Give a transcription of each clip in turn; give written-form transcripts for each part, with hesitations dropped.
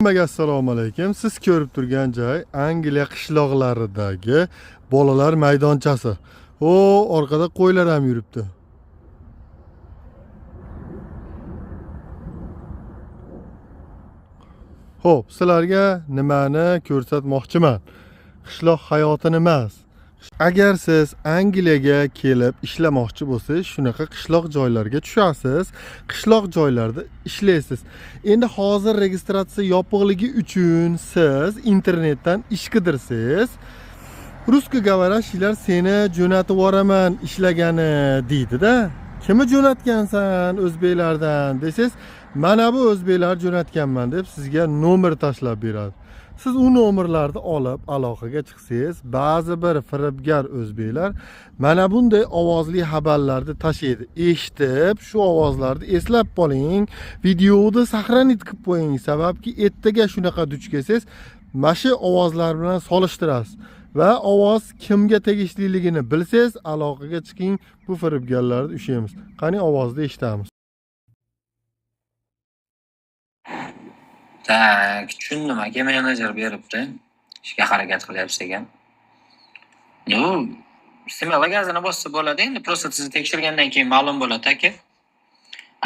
Hammaga assalomu alaykum. Siz ko'rib turgan joy Angliya qishloqlaridagi bolalar maydonchasi. O, orqada qo'ylar ham yuribdi. Xo'p, sizlarga nimani ko'rsatmoqchiman? Qishloq hayotini emas. Agar siz Angliyaga kelib ishlamoqchi bo'lsangiz, shunaqa qishloq joylarga tushasiz, qishloq joylarda ishlaysiz. Endi hozir registratsiya yopiqligi uchun siz internetdan ish qidirsangiz, русскоговорящий lar seni jo'natib yuboraman ishlagani deydi-da. Kimni jo'natgansan o'zbeklardan desangiz, mana bu o'zbeklar jo'natganman deb sizga nomer tashlab beradi. Siz u nomerlarni olib aloqaga chiqsangiz, ba'zi bir firibgar o'zbeklar mana bunday ovozli xabarlarni tashlaydi. Eshitib, shu ovozlarni eslab qoling, videoni сохранить qilib qo'ying, sababki ertaga shunaqa duch kelsangiz, mana shu ovozlar bilan solishtirasiz va ovoz kimga tegishliligini bilsangiz, aloqaga chiqing, bu firibgarlarni ushlaymiz. Qani ovozni eshitamiz. Так, tushundim aka, menejer beribdi. Ishga harakat qilyapsiz ekan. Ну, смело gazini bossa bo'ladi endi, просто sizni tekshirgandan keyin ma'lum bo'ladi aka.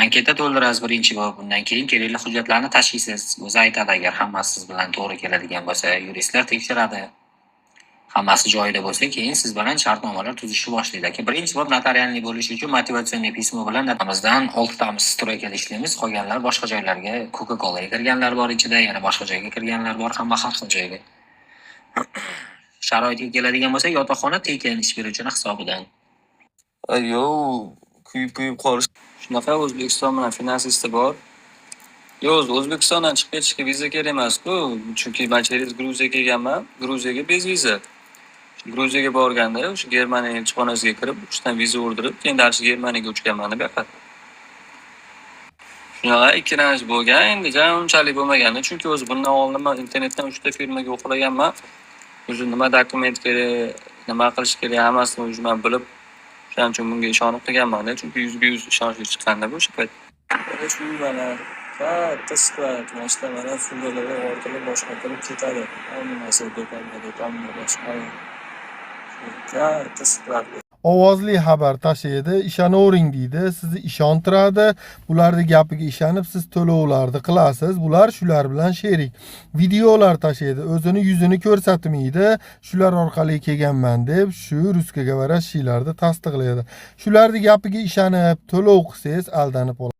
Anketa to'ldirasiz birinchi bo'lib, undan keyin kerakli hujjatlarni tashiysiz. O'zi aytadi agar hammasi siz bilan to'g'ri keladigan bo'lsa, yuristlar tekshiradi. Hammasi joyida bo'lsa, keyin siz bilan shartnomalar tuzishni boshlaydi aka. Birinchi bo'lib нотариальный bo'lishi uchun мотивационный письмо bilan bizdan oltitamiz стройка da ishlaymiz, qolganlar boshqa joylarga, Coca-Cola'ga kirganlar bor ichida, yana boshqa joyga kirganlar bor, hamma har xil joyga. Sharoitga keladigan bo'lsak, yotoqxona tekin ish beruvchini hisobidan. Yo'q, kuyib-kuyib qolish. Shunaqa O'zbekiston bilan finansisti bor. Yo'q, o'zi O'zbekistondan chiqib ketishga viza kerak emas-ku. Chunki man через Gruziya kelganman. Gruziyaga без viza. Gruziyaga borganda o'sha Germaniya elchixonasiga kirib, uchdan viza urdirib, keyin дальше Germaniyaga uchganman bu yoqqa. Shunaqa ikkilanish bo'lgan. Endi ja unchalik bo'lmagandi. Chunki o'zi bundan oldin man internetdan uchta firmaga o'qilaganman. Уже nima dokument kerak, nima qilish kerak, hammasini уже man bilib, o'shaning uchun bunga ishonib qilganman-da. Chunki 100% ishonchli chiqqanda bu o'sha payt. Mana shu mana katta склад, mana shu mana furalarga ortilib boshqa qilib ketadi. Hammasi do'konga do'konga boshqa. Shu katta склад. Ovozli xabar tashlaydi, ishonavering deydi, sizni ishontiradi. Bularni gapiga ishonib siz to'lovlarni qilasiz. Bular shular bilan sherik. Videolar tashlaydi, o'zini yuzini ko'rsatmaydi. Shular orqali kelganman deb shu русскоговорящий larni tasdiqlaydi. Shularni gapiga ishonib to'lov qilsangiz aldanib qolasiz.